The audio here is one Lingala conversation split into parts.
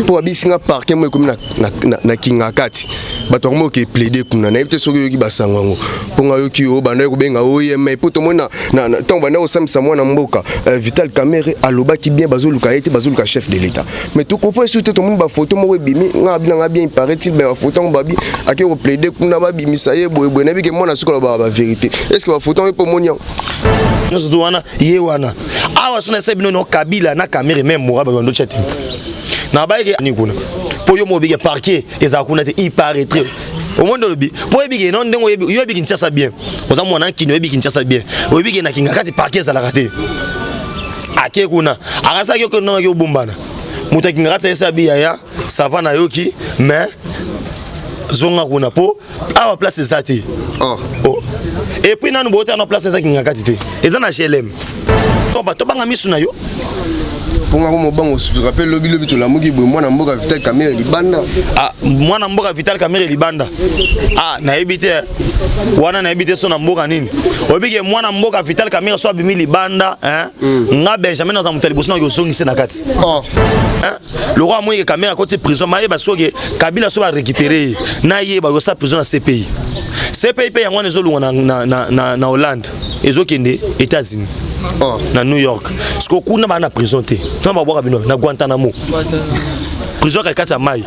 Mpo babisi nga parquet moko ekomi na Kingakati, bato yango moke plaide kuna. Nayebi te soki oyoki basango yango, mpo nga yoki oyo bandaki kobenga oyema. Mpo tomoni ntango bandaki kosambisa mwana mboka Vital Kamerhe, alobaki bien, bazoluka ye te, bazoluka chef de l'État. Mais tokopo esu te, tomoni bafoto moko ebimi. Nga abi nanga bien, il paraît-il, mais bafoto yango babi ake koplaide kuna, babimisa ye boyeboye. Nayebi ke mwana suka alobaka bavérité. Est ce que bafoto yango mpo omoni yango? Nyonso to wana ye wana awa so na bino no Kabila na Kamerhe, même mora babando tia te na bayeke ni kuna, mpo yo mobike parquet ezala kuna te. Il paraîtrait, omoni olobi mpo oyebike no ndenge oyebi, yo oyebi Kinshasa bien, oza mwana Nkini, oyebi Kinshasa bien, oyebi ke na Kinga kati parquet ezalaka te. Ake kuna, akasaki oke ndongaki obombana, moto akinga kati ayesa bi yaya, ça va, nayoki, mais zonga kuna mpo awa place eza te. Oh. Oh. Et puis nanu bootala na place eza Kinga kati te, eza na GLM. To tobanga misu na yo. Mpo nga ko mobango osutuka mpe lobilobi tolamuki boye, mwana mboka Vital Kamerhe libanda. Ah, mwana mboka Vital Kamerhe libanda, ah, nayebi te wana, nayebi te so na mboka nini. Oyebi ke mwana mboka Vital Kamerhe so abimi libanda, hein? Nga Benjamin naza moto ya liboso na kozongisa na kati. Oh. Hein? Lokwa amonike Kamerhe akoti prison, mayeba soki Kabila so barécupéré ye, nayeba kosala prison na CPI. CPI mpe yango wana ezolongwa na Hollande, ezokende États-Unis. Oh. Na New York. Siko kuna baa na prison te, tona babwaka bino na Guantanamo, prison kaka kati ya mai.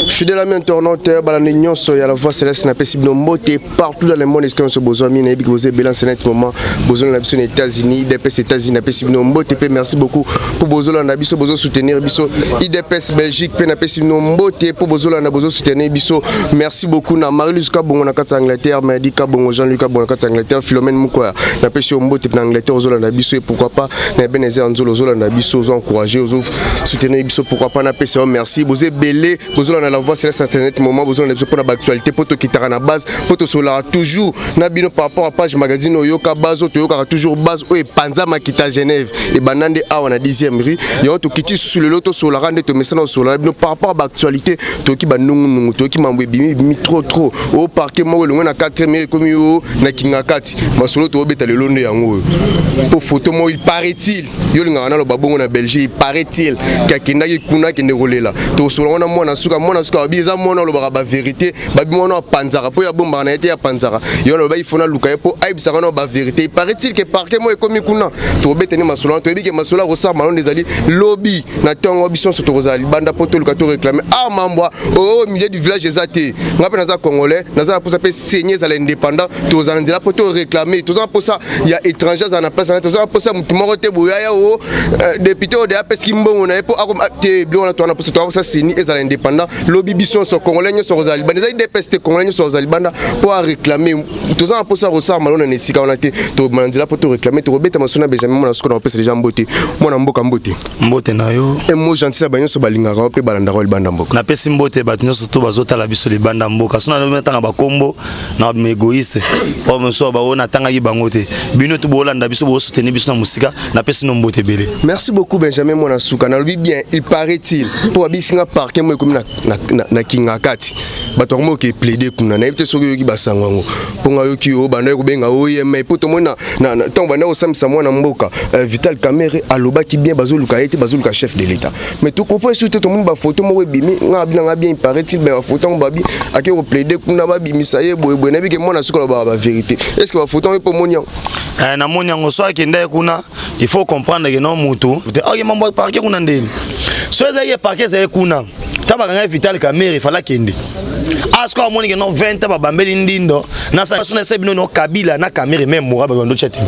Fidèle ami internaute, balandi nyonso ya La Voix Céleste, napesi bino mbote partout dans le monde esika nyonso bozwami. Nayebi ke boza ebele en net moment bozolanda biso na États-Unis, UDPS États-Unis, napesi bino mbote mpe merci beaucoup mpo bozolanda biso, bozosoutenir biso. UDPS Belgique mpe napesi bino mbote mpo bozolanda, bozosoutenir biso. Merci beaucoup na Marie-Louise Kabongo na kati ya Angleterre, Madi Kabongo, Jean-Louis Kabongo na kati ya Angleterre, Philomène Mukoya, napesi yo mbote na Angleterre, ozolanda biso. Et pourquoi pas na Ebenezer Nzolo, ozolanda biso, ozo encourage, ozosoutenir biso. Pourquoi pas napesi yo merci. Boza ebele bozolanda La Voix Céleste internet moment, bozolanda biso mpona baactualité, mpo tokitaka na base, mpo tosolaka toujours na bino par rapport à page magazine. Oyoka base oyo toyokaka toujours, base oyo epanza makita Genève, ebanda nde awa na 10e rue. Yango tokiti susu lelo, tosolaka nde tomesana kosola na bino par rapport à baactualité. Toyoki banungunungu, toyoki mambo ebimi ebimi trop trop o parquet moko elongwe na 4e, ekomi o na Kinga kati. Masolo toobeta lelo nde yango oyo, mpo photo moko, il paraît-il, yo olingaka naloba bongo na Belgique, il paraît-il ke akendaki kuna, akende kolela. Tokosola wana mwana suka, mwana suka babi eza mwana alobaka bavérité, babi mwana apanzaka mpo abombaka na ye te, apanzaka. Yo naloba ifo naluka ye mpo ayebisaka na bavérité. Il paraît-il ke parquet moko ekomi kuna. Tokobetani masolo wana. Toyebi ke masolo akosala malonde ezali lobi na ntongo. Biso nyonso tokozala libanda mpo toluka toréclame a mambwa oyo milieu du village eza te. Nga mpe naza Congolais, naza na mposa mpe CENI ezala indépendant. Tozala na nzela mpo toréclame. Toza na mposa ya étranger azala na place na, toza na mposa motu moko te boyaya o député oyo deya apesiki mbongo na ye mpo te. Biloko wana toza na mposa, toza mposa CENI ezala indépendant. Lobi biso nyonso, Congolais nyonso kozala libanda, ezali DPS te, Congolais nyonso kozala libanda mpo aréclame. Toza na mposa kosala malona na esika wana te. Tobima na nzela mpo toréclame. Tokobeta masolo na Benjamin mwana suka. Na kopesa deja mbote, mwana mboka, mbote. Mbote na yo. Un mot gentil na banyonso balingaka mpe balandaka yo libanda mboka. Napesi mbote bato nyonso to bazotala biso libanda mboka. So natanga bakombo na égoïste oyo mosusu baoyo natangaki bango te, bino to boolanda biso, bosoutenir biso na mosika, napesi no mbote ebele. Merci beaucoup Benjamin mwana suka. Nalobi bien, il paraît-il, mpo babisi nga parquet moko ekomi na Kinga kati, bato yango moke plaide kuna. Nayebi te soki oyoki basango yango, mpo nga yoki oyo bandaki kobenga oyema. Mpo tomoni ntango bandaki kosambisa mwana mboka Vital Kamerhe, alobaki bien, bazoluka ye te, bazoluka chef de l'État. Mais tokopo esu te, tomoni bafoto moko ebimi. Nga abi nanga bien, il paraît-il, mais bafoto yango babi ake koplaide kuna, babimisa ye boyeboye. Nayebi ke mwana suka alobaka bavérité. Est ce que bafoto yango mpo omoni yango? Namoni yango. So akende ye kuna, il faut comprendre ke no mutu oke mambo parquet kuna ndeni. So ezalaki parquet ezali kuna, ta bakanga Vital Kamerhe, fala akende asko amoni ke no 20 ans babambeli ndindo na so na bino no Kabila na Kamerhe, même mora babando tia te.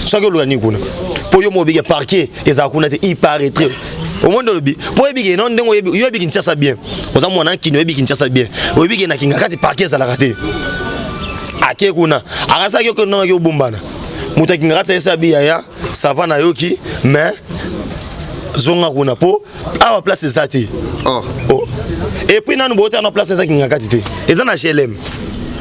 Soki oluka nini kuna, mpo yo mobike parquet ezala kuna te. Il paraîtrait, omoni olobi mpo oyebi ke no ndenge oyebi, yo oyebi Kinshasa bien, oza mwana Nkini, oyebi Kinshasa bien, oyebi ke na Kinga kati parquet ezalaka te. Ake kuna, akasaki oke ndongaki obombana, moto akinga kati ayesa bi yaya, ça va, nayoki, mais zonga kuna mpo awa place eza te. Oh. Oh. Et puis nanu bootala na place eza Kinga kati te, eza na GLM.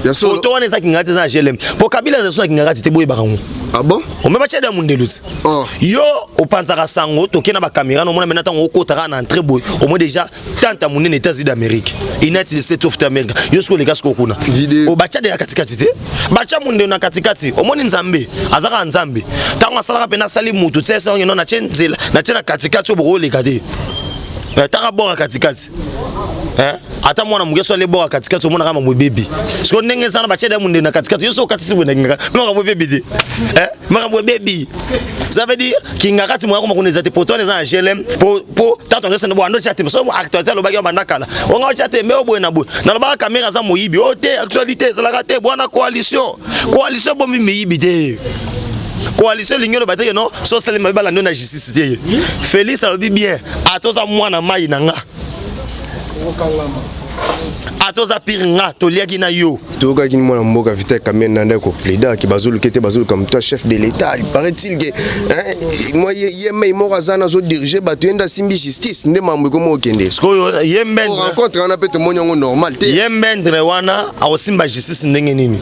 Ya solo? Foto wana eza Kinga kati, eza na GLM, mpo Kabila eza so na Kinga kati te, boyebaka ngo. Ah bon? Ome batia ya mundelu ti. Oh. Yo opanzaka sango, toke na bacaméra, nomona mena ntango okotaka na entrée boye, omoi déjà tante ya monene, États-Unis d'Amérique, United States of America. Yo soki oleka sikoyo kuna. Video. O batia de ya katikati te, batia mundelu na katikati. Omoni Nzambe azaka Nzambe, ntango asalaka mpe nasali mutu tia esango no natie nzela, natie na katikati oyo bokoleka te. Taka bora katikati, eh? Ata mwana moke so ale bora katikati, omonaka mambo ebebi. Siko ndenge eza na batia da munde na katikati, yo so okatisi boye na kingaka, makambo ebebi te, eh? Makambo ebebi. Ça veut dire kingakati moya koma kuna eza te. Poto wana eza na GLM po tata nyonso nde bwando tia te. So actualité alobaki yo banda kala, onga otia te mbe oboye na boye. Nalobaka Kamerhe aza moyibi oyo te. Actualité ezalaka te bwana. Coalition bombi miyibi te. Coalition elingi oloba te ke non, so osali mabe, balandi yo na justice te. Félix alobi bien: ata oza mwana mai na nga, ata oza pire nga, toliaki na yo. Toyokaki mwana mboka Vital Kamerhe na ndako koplaidaki, bazoluka ete bazoluka moto ya chef de l'État. Il paraît-il ke mwa ye mei moko aza na azodirige bato, ye nde asimbi justice, nde mambo ekoma okende. Sikoyo ye mbendre Rencontre wana mpe tomoni yango normal te. Ye mbendre wana akosimba justice ndenge nini?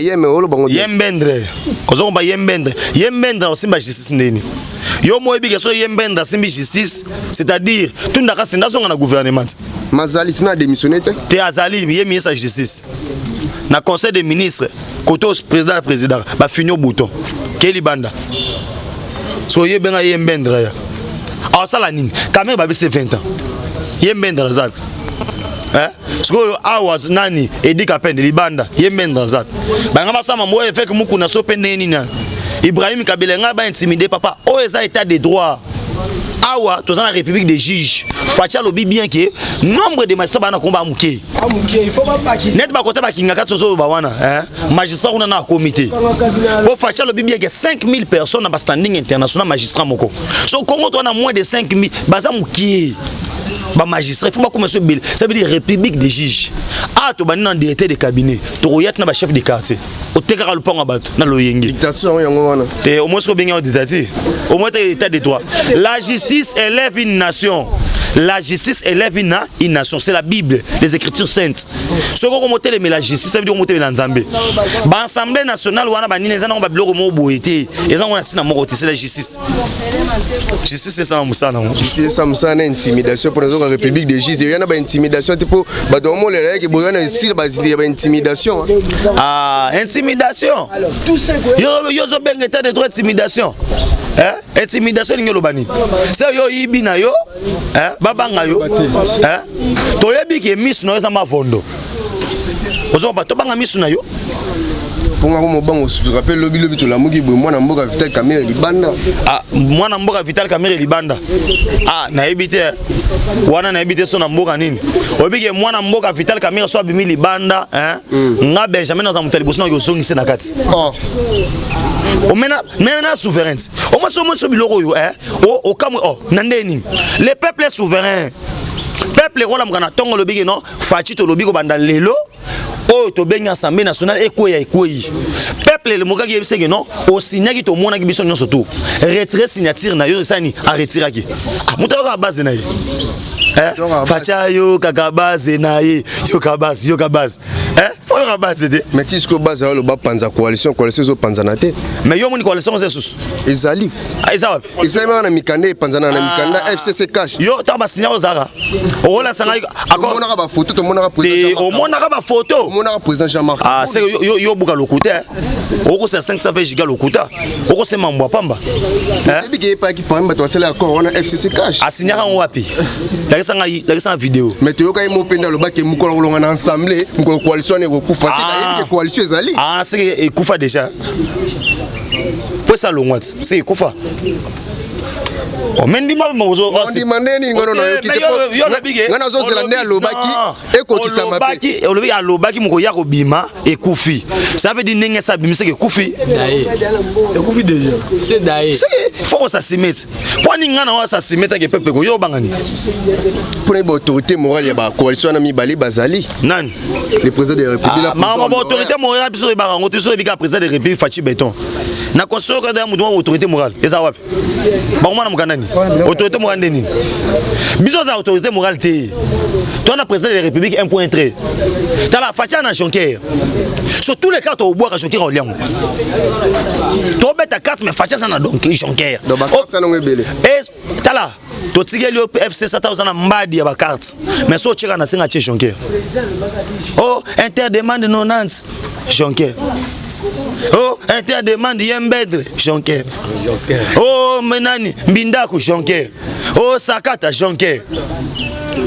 Yeme oloba ngo. Ye mbendre, ozokomba ye mbendre, ye mbendre akosimba justice ndeni? Yo mo oyebi ke so ye mbendre asimbi justice, c'est-à-dire tundaka sinda azonga na gouvernement. Mazali tina démissionné te. Te, azali ye ministre ya justice na conseil des ministres. Kote président ya président bafini o bouton ke libanda. So ye benga ye mbendre ya asala nini? Kamerhe babisi 20 ans, ye mbendre aza wapi? Sikoyo awa nani? Eddy Kapend libanda, ye mbendre aza wapi? Banga basala mambo oyo évêque Mukuna so mpe ndenge nini? Ibrahim Kabila ngai baintimide papa. Oyo eza état de droit. Awa toza na république des juges. Fatshi alobi bien ke nombre de magistrat bana komba moke neti bakota bakingaka. Tozoloba wana magistrat kuna na akomi te, po Fatshi alobi bien ke 5000 personnes na bastanding international magistrat moko. So Congo to wana moins de 5000 baza mokie. Bamagistrat il faut bakoma so ebele. Ça veut dire république des juges. A tobandi na directeur de cabinet, tokoya tina bachef de quartier otekaka lopango ya bato na loyenge. Dictature yango wana. Te, au moins soki obengi yango dictature, au moins te état de droit. La justice élève une nation, la justice élève une nation. C'est la Bible, les écritures saintes. Soki okomotelemela justice, ça veut dire okomotelemela Nzambe. Baassemblée nationale wana banini eza nango babiloko moko boye te, eza ngo na ntina moko te. C'est la justice. Justice esala mosala nango. Justice esa mosala na intimidation, mpona ezoka république de justice eya na baintimidation te, mpo bato bamolela yeke boya na esila ya baintimidation. Ah, intimidation, yo ozobenga état de droit intimidation, eh? Intimidation elingi oloba nini? Se yo oyibi na yo, eh? Babanga yo, eh? Toyebi ke misu na yo eza mavondo, ozokoba tobanga misu na yo. Mponga ko mobango osutuka mpe lobilobi tolamuki boye, mwana mboka Vital Kamerhe libanda. Ah, mwana mboka Vital Kamerhe libanda, ah, nayebi te wana, nayebi te so na mboka nini. Oyebi ke mwana mboka Vital Kamerhe so abimi libanda, hein? Nga Benjamin naza moto ya liboso nakoki ozongisa na kati. Oh. Omena mena na souveraineté omoi so omoi so biloko oyo, eh? Okamwe oh, na nde nini? Le peuple est souverain. Peuple ekolamuka na ntongo, olobi ke non, Fatshi, tolobi kobanda lelo oyo tobengi assemblée nationale ekweya, ekweyi. Peuple elemokaki, yebisi ke non, osignaki, tomonaki biso nyonso, to retire signature na yo. Esani aretiraki. Ah, moto ayoka base na ye, eh? Fatshi ayokaka base na ye, yoka base, yoka base, eh? Oyoka base te. Mais ti sikoyo base aloba panza coalition, coalition ezopanzana te. Mais yo omoni coalition oza lisusu? Ezali. Ah, eza wapi? Esalemaka na mikanda, epanzana na mikanda FCC cash. Yo ntango basinya, ozalaka okolakisa ngai accord? Tomonaka bafoto, tomonaka Te. président Jean-Marc. Omonaka bafoto? Tomonaka président Jean-Marc. Ah, c'est yo, yo, yo buka lokuta, okosa 520 giga lokuta, okosa mambo ya pamba, hein? Oyebi ke yepaki parmi bato basala accord wana FCC cash. Asinyaka yango wapi? Lakisa ngai, lakisa nga video. Mais toyoka ye mo mpe nde alobaki mokolo kolonga na assemblée, mokolo coalition wana ekokufa. Ah. Seka yebi ke coalition ezali. Ah, seke ekufa déjà, po esa longwa ti seke ekufa. Oh, mais ndima. Ondima nde nini? Ngono nayoki te, nga nazozela nde alobaki ekokisama mpe. Olobi alobaki moko ya kobima ekufi. Ça veut dire ndenge esa abimisaki ekufi. Ekufi déjà, c'est daye. Seke faut kosasime ti mpo ani nga na oyo asasime take peuple koyo obanga nini? Mpona yeba autorité morale ya bacoalition wana mibale bazali. Nani? Le président de la République. Makambo ba autorité morale, biso toyebaka yango te. Biso toyebi kaka président de République Fatshi Béton. Na constitution ya motu moko, autorité morale eza wapi? Bango mwana mokanda nini? Autorité morale nde nini? Biso aza autorité morale te. To na président de la République, un point trait. Tala, Fatshi na joker sur tous les cas, tobwaka joker oliango, tobeta carte, mais Fatshi aza na donc joker. Donc bakasa nango ebele. Tala, totikeli yo FCC, ata oza na mbadi ya bacarte, mais so otyeka na senga tie joker. Oh, interdemande 90 joker. Oh, inter demande ye mbedre Jonker. Oh, menani Mbindako Jonker. Oh, Sakata Jonker.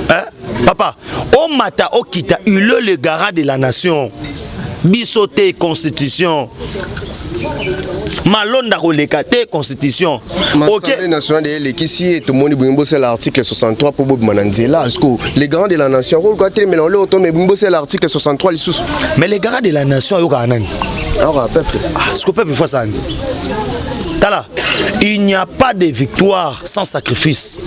Hein? Papa, omata okita, il est le garant de la nation. Biso te constitution. Malonda koleka te constitution. Assemblée nationale elekisi ye, tomoni boye bosala article 63 mpo bobima na nzela. Parce que les garants de la nation akoluka telemela oloko to, mais boye bosala article 63 lisusu. Mais les garants de la nation ayokaka nani? Ayoka peuple. Ah, ce que peuple faut ça. Tala, il n'y a pas de victoire sans sacrifice.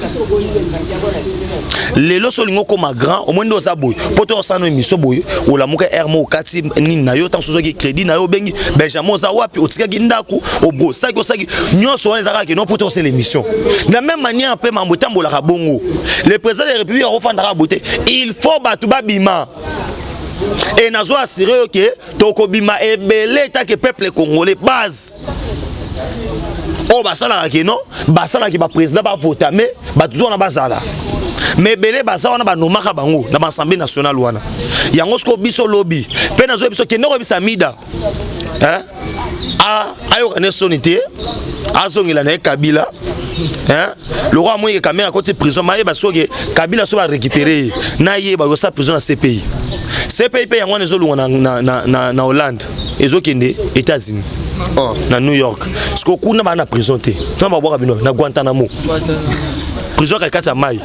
Lelo so olingi okóma grand, omoni nde oza boye mpo to osala no émission boye, olamuka aire mo, okati nini na yo, ntango ozwaki crédit na yo, obengi Benjamin, oza wapi, otikaki ndako, obrosaki, osaki nyonso wana, ezalaka keno mpo to osala émission. De la même manière mpe mambo etambolaka bongo. Le président de la République akofandaka boye te, il faut bato babima. E nazo assurer yo ke tokobima ebele take peuple congolais, base oyo basalaka keno basalaki baprésident bavota, mais bato wana bazala, mais ebele baza wana, banomaka bango na baassemblée nationale wana. Yango sikoyo biso lobi mpe nazoyebi biso, kende koyebisa Mida ayoka ne soni te, azongela na ye Kabila. Lokwa amonike Kamerhe akoti prison, mayeba soki Kabila so barécupérer ye, nayeba kosala prison na CPI. CPI mpe yango wana ezolongwa na Hollande, ezokende États-Unis. Oh. Na New York. Siko kuna baa na prison te, tuna babwaka bino na Guantanamo, prison kaka kati ya mai.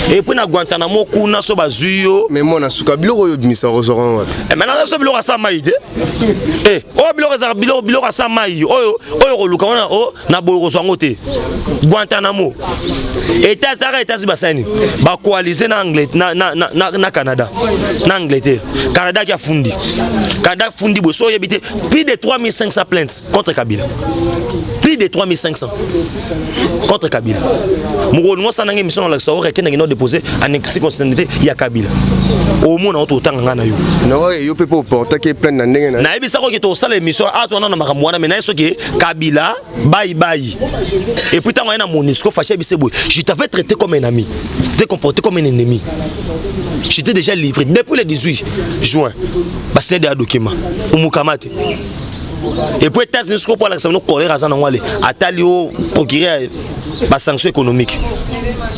Et puis na Guantanamo kuna so bazwi yo. Mais mwana suka, biloko oyo obimisa kozwaka wapi? Eh, maintenant so biloko asa mai te. Eh, oyo biloko ezalaka biloko asa mai oyo oyo koluka wana o na boye kozwa yango te. Guantanamo, États taka États basani bacoaliser na Angleterre, na Canada, na Angleterre. Canada ki afundi, Canada afundi boye so oyebi te, plus de 3500 plaintes contre Kabila, plus de 3500 contre Kabila. Mokolo olingo osala nange émission, nalakisa o requête nange no déposé en inconstitutionnalité ya Kabila, omona oto otanga nga na yo. Nakoka yo mpe mpo oportaki plainte na ndenge na Nayebisaka oke tosala émission awa, towana na makambo wana, mais naye soki Kabila bayibayi. Et puis ntango aye na MONUSCO, Fatshi ayebisi boye: "Je t'avais traité comme un ami, t'es comporté comme un ennemi. J'étais déjà livré depuis le 18 juin, basede ya document omukama te." Et puis États-Unis sikoyo, mpo alakisa bino colère aza nango, ale atali o procureur basanction économique,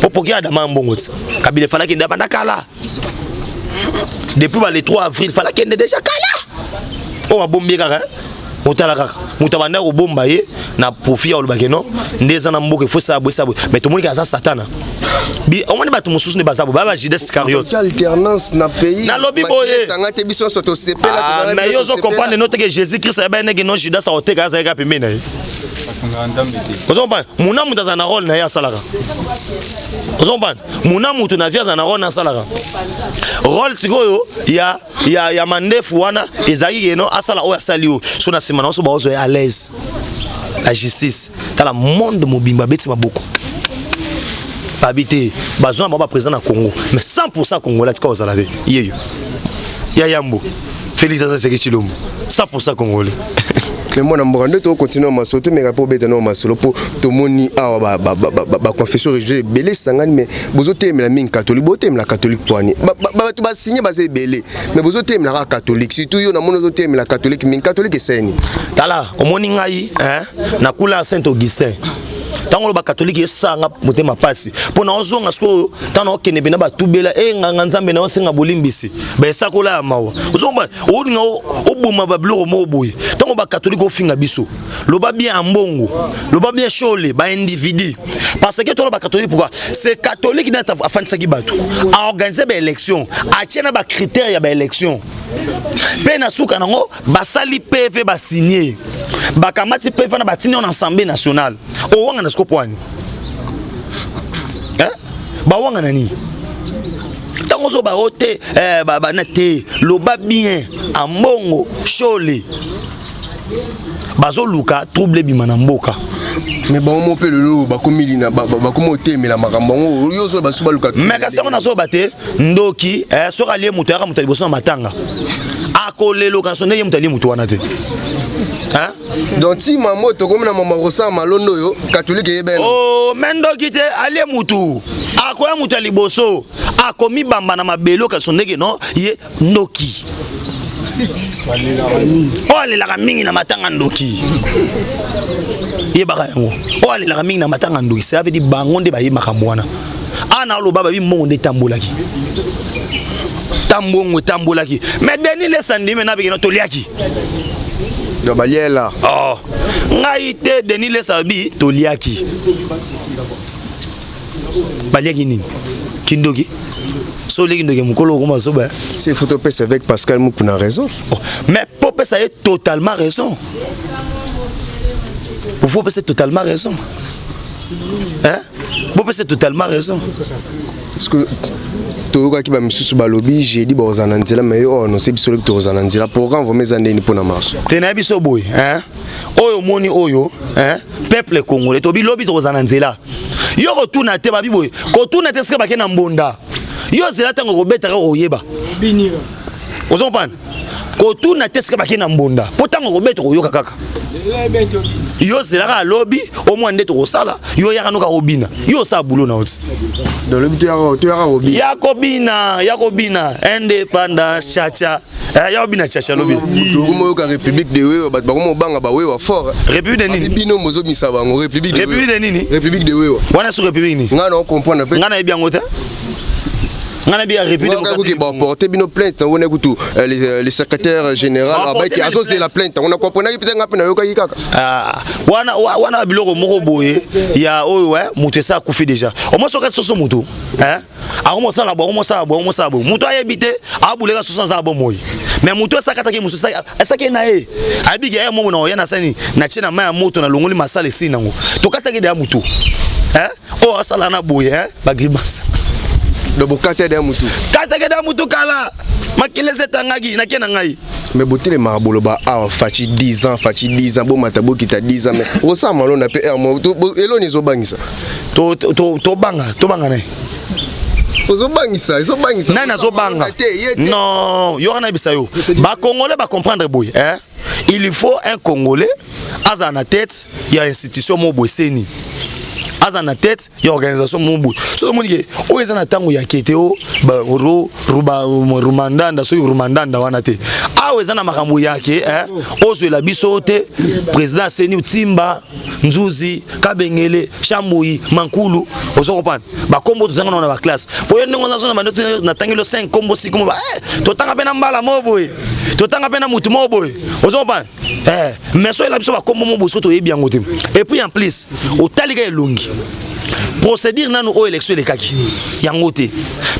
po procureur adama mbongo ti Kabila efalaki nde abanda kala, depuis ba le 3 avril falaki ende déjà kala. Oyo babombi ye kaka, otala kaka moto abanda kobomba ye na profit ya olobaki no nde eza na mboka, efo esala boye, esala boye, mais tomoni kaka aza satana. Omoni bato mosusu nde baza boye, baya ba Judas Iscariote. Alternance na pays. Nalobi boye. Tanga te, biso nyonso tosepela. Ah, mais yo ozocomprendre no teke Jésus Christ ayeba ndenge no Judas akoteka, azalaki kaka pembeni na ye. Ozocomprendre, muna moto azala na rôle na ye asalaka. Ozocomprendre, muna moto na vie azala na rôle na asalaka rôle. Sikoyo ya mandefu wana ezalaki keno asala oyo asali oyo so na nsima na so baozwa ye à l'aise. La justice, tala monde mobimba abeti maboko, babi te bazwa na bango baprésident na Congo, mais 100 congolais atika kozala te. Yeyo ya yambo, Félix aza Tshisekedi Tshilombo, 100 congolais. Mais mwana mboka, nde tokocontinue masolo, tomeka mpo obeta nao masolo, mpo tomoni awa baconfession religieuse ebele esangani, mais bozotelemela mingi catholique. Botelemela catholique poani bato basinye baza ebele, mais bozotelemela kaka catholique. Surtout yo, namoni ozotelemela catholique mingi. Catholique eseni? Tala, omoni ngai nakula ya Saint Augustin. Ntango oloba catholique, esanga motema pasi mpo na ozonga sikoyo. Ntango naokende mpena batubela e nganga Nzambe na osenga bolimbisi, baesakola ya mawa. Ozomba olinga oboma babiloko moko boye. Ntango bacatholique ofinga biso, loba bien ya mbongo, loba bien shole baindividu, parce que toloba catholique pourquoi? C'est catholique nde afandisaki bato, aorganiser baélection, atie na bacritère ya baélection, mpe na suka nango basali PV, basigné, bakamati PV wana, batindi yango na Assemblée nationale. Owanga na siko poani bawanga na nini? Ntango ozoba o te bana te, loba bien ambongo shole bazoluka trouble ebima na mboka. Mais bango mo mpe lelo bakomi bakomi otemela makambo yango oyo ozoba basu baluka. Mais kasi yango nazoba te, ndoki soki alie moto, ayaka moto ya liboso na matanga, akoleloka so ndenge moto alie moto wana te. Donc ti mama tokomi na mama kosala malondo oyo catholique eyebena. Oh, mais ndoki te alie mutu, akoya moto ya liboso, akomibamba na mabele, okaso ndenge no ye ndoki. Oyo alelaka mingi na matanga ndoki, yebaka yango. Oyo alelaka mingi na matanga ndoki, cela veut dire bango nde baye makambo wana. Ana aloba babi mbongo nde etambolaki, ta mbongo etambolaki, mais Denis Lessie andimi na bekeno toliaki. Donc baliela. Oh, ngai te. Denis Lessie alobi toliaki. Baliaki nini? Kindoki. So oliaki ndoki, mokolo okoma zoba. C'est faut topesa avec Pascal Mukuna raison. Oh, mais po opesa ye totalement raison, faut opesa totalement raison, hein? Bopesa totalement raison. Parce que toyokaki bamisusu balobi jeudi bakozala na nzela, mais yo oyo annonce biso lobi tokozala na nzela. Programme vraiment eza ndeni mpona marche? Te, nayebi so boye, hein? Oyo omoni oyo, hein? Peuple congolais, tobi lobi tokozala na nzela. Yo kotuna te, babi boye, kotuna te sika bake na mbonda. Yo zela ntango kobetaka, koyeba. Ozo comprendre? Kotuna te sika bake na mbonda, mpo ntango kobeta koyoka kaka. Yo zelaka, alobi omwa nde tokosala. Yo yaka noka kobina, yo osala bulo na oti. Donc lobi toyaka kobina. Ya kobina, ya kobina indépendance chacha. Eh, ya kobina chacha lobi. Tokomoyoka république de wewa, bato bakomobanga bawewa fort. République de nini? Bino bozomisa bango république de République de nini? République de wewa. Wana so république nini? Ngai na comprendre mpe. Ngai nayebi yango te. Ngai nayebi ya République. Kuki baporte bino plainte nango ne kutu le secrétaire général abaki azozela plainte yango. Na comprenaki mpe nga mpe nayokaki kaka. Ah, wana wana biloko moko boye ya oyo moto esa akufi déjà. Omoi soki soso moto akomosala boye, akomosala boye, akomosala boye, moto ayebi te, abuleka soso aza bomoi. Mais moto esakataki mosusu esaki na ye, ayebiki ye momo na oya na sani natie na mai ya moto, nalongoli masala esili nango, tokataki deya motu oyo asala na boye bagrimace. Donc bokata deya motu? Kataki deya motu kala, makili esi etangaki, nakie na ngai. Mais botelemaka, boloba awa Fatshi 10 ans, Fatshi 10 ans, bomata bokita 10 ans, mais osala malonda mpe aire mo eloni ezobangisa. Tobanga, tobanga na ye. Ozobangisa, ezobangisa. Nani azobanga? Non, yo wana yebisa yo, bacongolais bacomprendre boye, hein? Il faut un Congolais azala na tête ya institution moko boye, seni aza na tête ya organisation moko boye. Soki omoni ke oyo eza na ntango ya kete o rumandanda, soki rumandanda wana te, awa eza na makambo yake ozwela biso te président aseni Timba, Nzuzi, Kabengele, Chambui, Mankulu. Ozo comprendre? Bakombo totanga na baclasse po yo ndenge oza na bando, natangeli 5 kombo, 6 kombo, totanga mpe na mbala moko boye, totanga mpe na mutu moko boye. Ozo comprendre? Mais so oyela biso bakombo mo boye, soki toyebi yango te. Et puis en plus otali ka elongi, procédure nanu oyo élection elekaki yango te.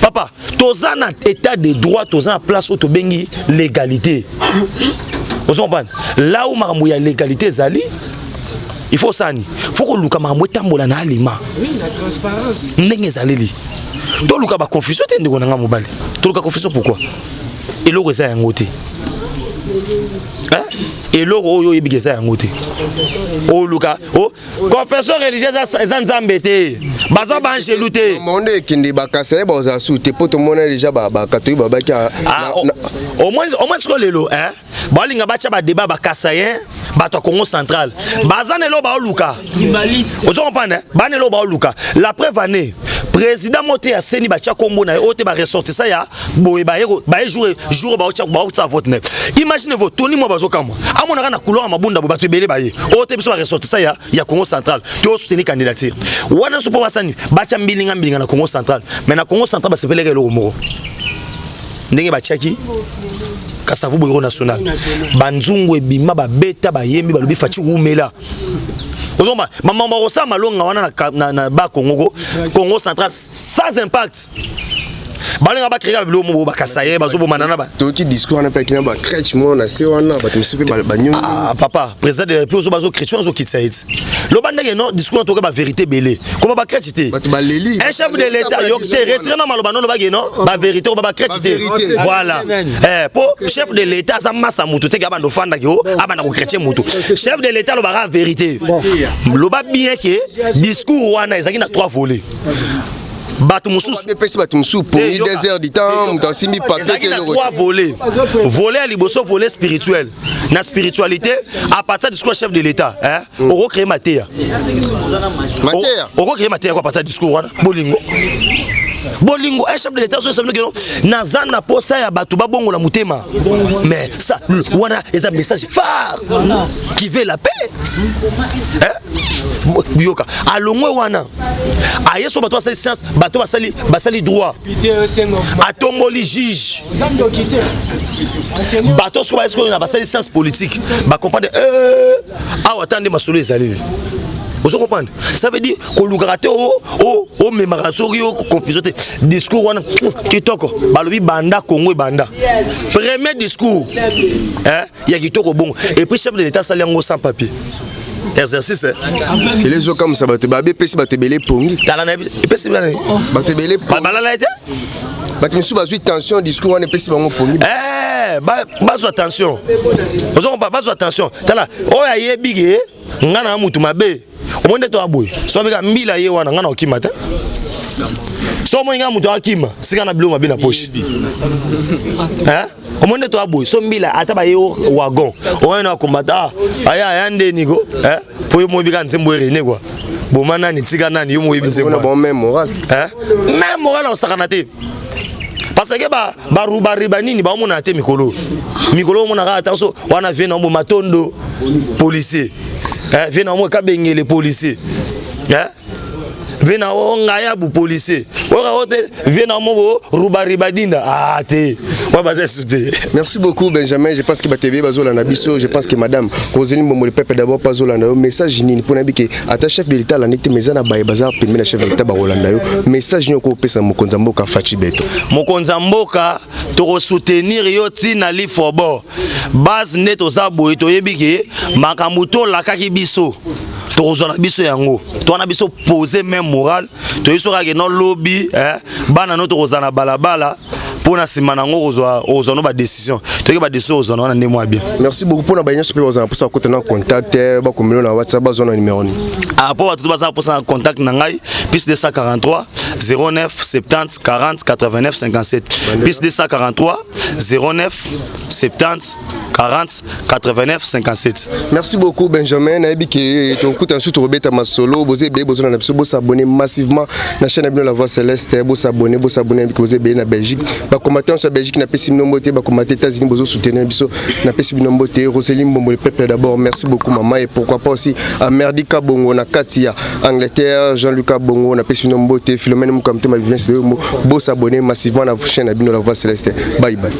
Papa, toza na état de droit, toza na place oyo tobengi légalité. Ozo comprendre? Là où makambo ya légalité ezali, il faut sani, faut koluka makambo etambola na alima ndenge ezaleli. Toluka baconfusion te, ndeko na nga mobali. Toluka confusion pourquoi? Eloko eza yango te. Eloko oyo oyebiki eza yango te, oluka confession religieuse eza Nzambe te, baza baangelu te. Monde ekende, bakasa ye bazala su te, mpo tomona déjà bakatolike babaki. Au moins sikoyo lelo balinga batya badébat, bakasayen, bato ya Congo Central baza na eloko baoluka. Ozo comprendre? Bana eloko baoluka. La preuve ane président mo te ya CENI batya kombo na ye oyo te, baressortissant ya boye baye jour jour baotya vote ne. Imagine vo toni mwa bazokamwa, amonaka na couloir ya Mabunda boye bato ebele baye oyo te, biso baressortissant ya Congo Central to soutenir candidature wana nyonso mpo basani batya mbilinga mbilinga na Congo Central. Mais na Congo Central basepeleka eloko moko, ndenge batiaki Kasavubu héros national, banzungu ebima, babeta, bayembi, balobi Fatshi wumela. Ozomba mamambo akosala malonga wana na Bakongo ko Congo Central sans impact. Balinga bacréer biloko moko, bakasa ye bazobomana na ba Toyoki discours wana mpe akina bacrèche moko na se wana, bato mosusu mpe banyongi. Ah, papa président de la République, ozo bazo chrétien, ozokitisa ye ti loba ndenge no discours toka bavérité ebele, koma bacrèche te. Bato baleli. Un chef de l'État yo te retire na maloba nono bake no bavérité, koma bacrèche te. Voilà, po chef de l'État aza masa motu te ke abanda ofandaki o abanda kochrétien motu. Chef de l'État alobaka vérité. Loba bien ke discours wana ezalaki na trois volets, bato mosusu Epesi bato mosusu pongi 2 heures du temps, moto asimbi papier. Ezalaki na trois volets. Volet ya liboso, volet spirituel. Na spiritualité, à partir du discours chef de l'État, hein, okocréer mateya. Mateya. Okocréer mateya ko à partir du discours wana, bolingo. Bolingo, un chef de l'État ozoyesa bino keno naza na posa ya bato babongola motema, mais ça wana eza message phare qui veut la paix, hein? Yoka, alongwe wana, aye so bato basali science, bato basali droit, atomboli juge, bato soki baye sikoyo na basali science politique, bacomprendre awa ata nde masolo ezali. Ozo comprendre? Ça veut dire kolukaka te, omemaka soki yo confusion te. Discours wana kitoko, balobi banda Congo ebanda, premier discours, hein, ya kitoko bongo. Et puis chef de l'État asali yango sans papier, exercice, hein. Ele ezokamwisa bato, babe epesi bato ebele pongi. Tala na epesi bana. Bato ebele pongi. Balala ye te. Bato misusu bazwi tension, discours wana epesi bango pongi. Bazwa tension, ozokompa, bazwa tension. Tala, oyo ayebi ke nga na mutu mabe, omoni nde toya boye, so abeka mbila ye wana, nga na okima te. So omoni nga mutu akima sika na biloko mabe na poche, hein? Omoni nde toya boye, so mbila ata baye wagon oyo na kombata, ah, aya aya ndeni ko, hein? Po yo moyebi kaka nzembo erene kua boma nani, tika nani, yo moyebi nzembo. Mpona bango même moral. Hein? Même moral, osakana te, parce que barubariba nini baomona te mikolo mikolo, omonaka ata so wana vie na mo matondo policier, eh, vie na mo kabengele policier, eh? Vie na o ngayabu policier, oka o te vie na mo bo rubariba dinda, ah te wa baza esu te. Merci beaucoup Benjamin, je pense que bato ebele bazolanda biso. Je pense que madame Roseline Mbombo, le peuple d'abord, bazolanda yo. Message nini mpona yebi ke ata chef de l'État alandi te, mais eza na baye baza pembeni na chef de l'État bakolanda yo? Message nini okopesa mokonzi ya mboka Fatshi Béton? Mokonzi ya mboka, tokosoutenir yo ntina lifobo base nde toza boye. Toyebi ke makambo tolakaki biso, tokozwa na biso yango. Towana biso pose même moral, toyebi soki ake no lobi, eh, bana no tokozala na balabala mpo na nsima nango kozwa no badécision, toyoki badécision kozwa na wana nde mwa bien. Merci beaucoup. Mpona baye nyonso mpe bazala mposa bakota na contact, bakomelo na WhatsApp, bazwa na numéro nini? Ah, mpo bato to baza mposa na contact na ngai, +243 09 70 40 89 57, +243 09 70 40 89 57. Merci beaucoup Benjamin. Nayebi ke tokuta nsusu, tokobeta masolo. Boza ebele bozona na biso, bosabonner massivement na chaîne na bino La Voix Céleste. Bosabonner, bosabonner. Nayebi ke boza ebele na Belgique, bacombattant nyonso ya Belgique, napesi bino mbote. Bacombattant États-Unis bozosoutenir biso, napesi bino mbote. Roseline Mbombo, le peuple d'abord, merci beaucoup mama. Et pourquoi pas aussi à Merdi Kabongo na kati ya Angleterre, Jean-Luc Kabongo, napesi bino mbote. Philomène Mukamtema, Vivence Loyombo, bosabonner massivement na chaîne na bino La Voix Céleste. Bye bye.